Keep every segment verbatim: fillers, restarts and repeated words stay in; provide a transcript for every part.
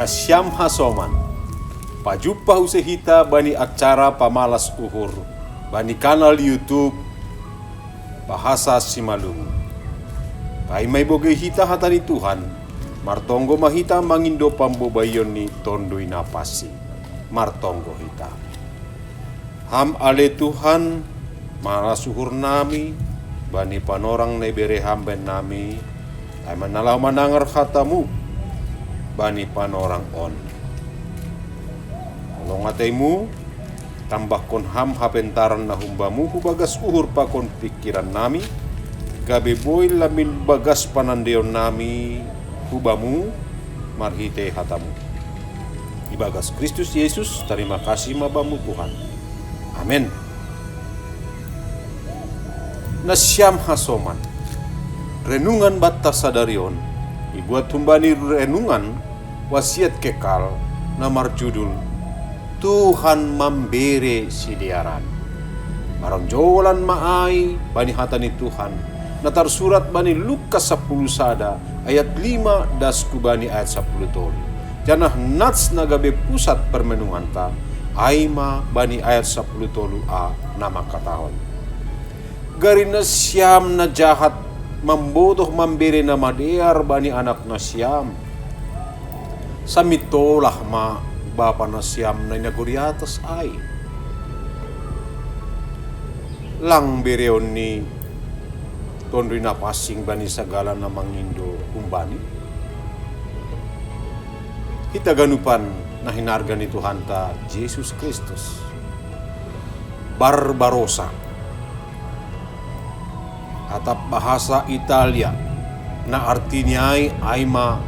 Nasiam hasoman, pajumpa use hita bani acara pamalas uhur bani kanal YouTube Bahasa Simalungun. Kai mai bogei hita hata ni Tuhan, martonggo ma hita mangindo pambobaion ni Tonduy Napansing. Martonggo hita. Ham ale Tuhan, malas uhur nami bani panorang na ibere Ham baen nami, ai ma na laho manangar hata-Mu bani panorang on. Holong atei-Mu, tambahkon Ham hapentaran na humbamu hu bagas uhur pakon pingkiran nami, gabe boi lamin bagas panandeion nami hu Bamu marhitei hata-Mu. Ibagas Kristus Yesus, tarima kasih ma Bamu Tuhan. Amen. Nasiam hasoman, renungan banta sadari on ibuat humbani renungan wasiat kekal na marjudul Tuhan mambere sidearan. Maronjolan ma ai bani hata ni Tuhan, na tarsurat bani Lukas sapuluh sada ayat lima das hu bani ayat sapuluh tolu. Janah nats na gabe pusat permenunganta, ai ma bani ayat sapuluh tolu a na mangkatahon: Gari nasiam na jahat mambotoh mambere na madear bani anak nasiam, samitolah ma Bapa nasiam na i nagori atas ai. Lang bereon ni Tonduy Napansing bani sagala na mangindo humbani. Hita ganupan na hinarga ni Tuhanta Jesus Kristus. Barbarossa, atap bahasa Italia, na artini ai, ai ma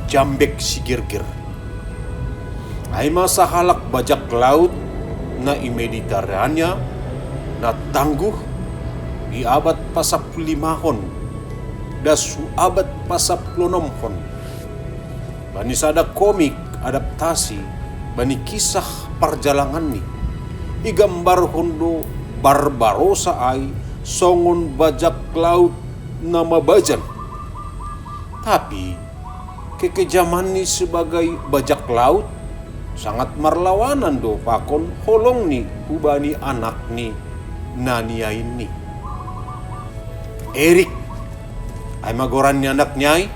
jambek sigirgir. Ai ma sahalak bajak laut na i Mediterania, na tangguh, i abad pasapululimahon das hu abad pasapuluonomhon. Bani sada komik adaptasi bani kisah parjalanganni, igambarhon do Barbarossa ai songon bajak laut na mabajan. Tapi kekejamanni sebagai bajak laut sangat marlawanan do pakon holongni hubani anakni na niainni. Erik, ai ma goran ni anakni ai,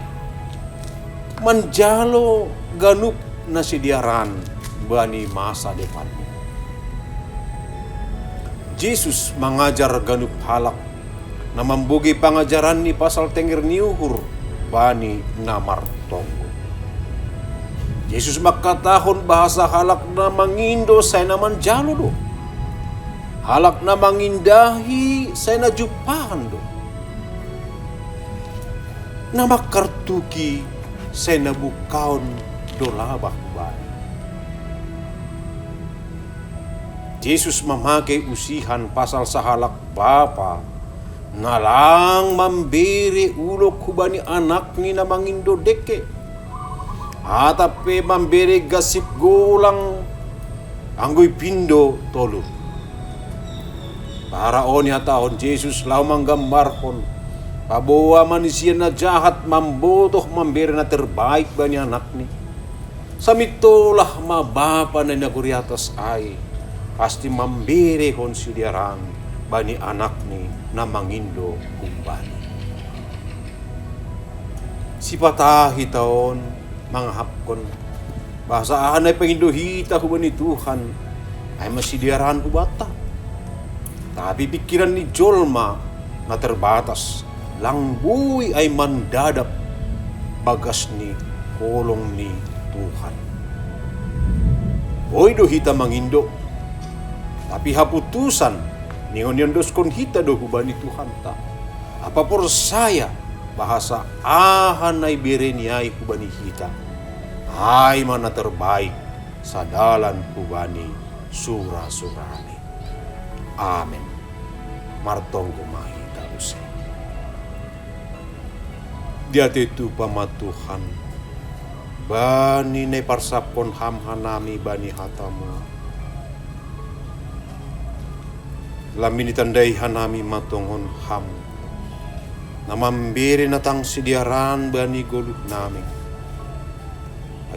manjalo ganup na sidearan bani masa depanni. Jesus mangajar ganup halak na mambogei pangajaranni pasal tenger ni uhur bani na martonggo. Jesus mangkatahon bahasa halak na mangindo sai na manjalo do. Halak na mangindahi sai na jumpahan do. Na mangkartuki sai na bungkaon do labah hubani. Jesus mamake usihan pasal sahalak bapa na lang mambere ulok hubani anakni na mangindo dengke, atap pe mambere gasip golang anggo ipindo tolu. Bara on ihatahon Jesus laho manggambarhon, paboa manisia na jahat mambotoh mambere na terbaik bani anakni. Samitolah ma Bapa na i nagori atas ai, pasti mamberehon sidearan bani anakni na mangindo humbani. Sipata hita on mangahapkon, bahasa aha na ipangindo hita hubani Tuhan, ai ma sidearan hubanta. Tapi pingkiran ni jolma na terbatas, lang boi ai mandadap bagas ni holong ni Tuhan. Boi do hita mangindo, tapi haputusan ningon niondoskon hita do hubani Tuhanta. Ampa porsaya bahasa aha na ibereni ai hubani hita, ai ma na terbaik sadalan hubani sura-surani. Amen. Martonggo ma hita use. Diatei tupa ma Tuhan, bani na iparsapkon Ham hanami bani hata-Mu. Lambin itandai hanami ma tongon Ham, na mambere na tang sidearan bani goluhnami.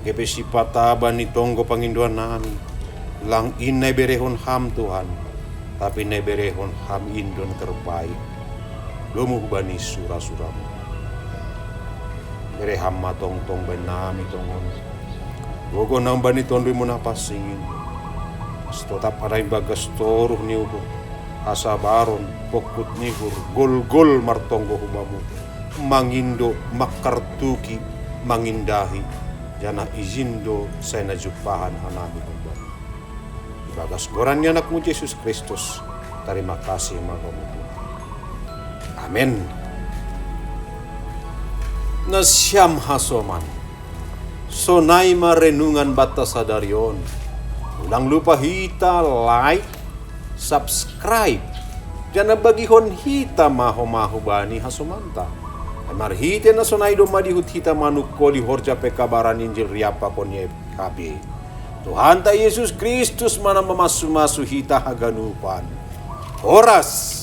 Kepe sipata bani tonggo pangindoan nami, lang in na iberehon Ham Tuhan, tapi na iberehon Ham in do na terbaik. Domu hubani sura-suramu. Bere Ham ma tongtong bani nami tongon. Gogo na bani Tonduimu na pansing in. Asa totap hami ibagas toruh ni uhur, hasabaron, pongkut ni uhur, golgol martonggo hubamu, mangindo, mangkartuki, mangindahi, janah ijin do sai na jumpahan hanami hubamu. Ibagas goran ni Anakmu Jesus Kristus, tarima kasih ma Bamu Tuhan. Amen. Nasiam hasoman, sonai ma renungan banta sadari on. Ulang lupa hita like, subscribe, janah bagihon hita ma homa hubani hasomanta. Ai marhite na sonai domma diihut hita manungkoli horja pekabaran Injil riap pakon ni F K B. Tuhanta Jesus Kristus ma na mamasu-masu hita haganupan. Horas.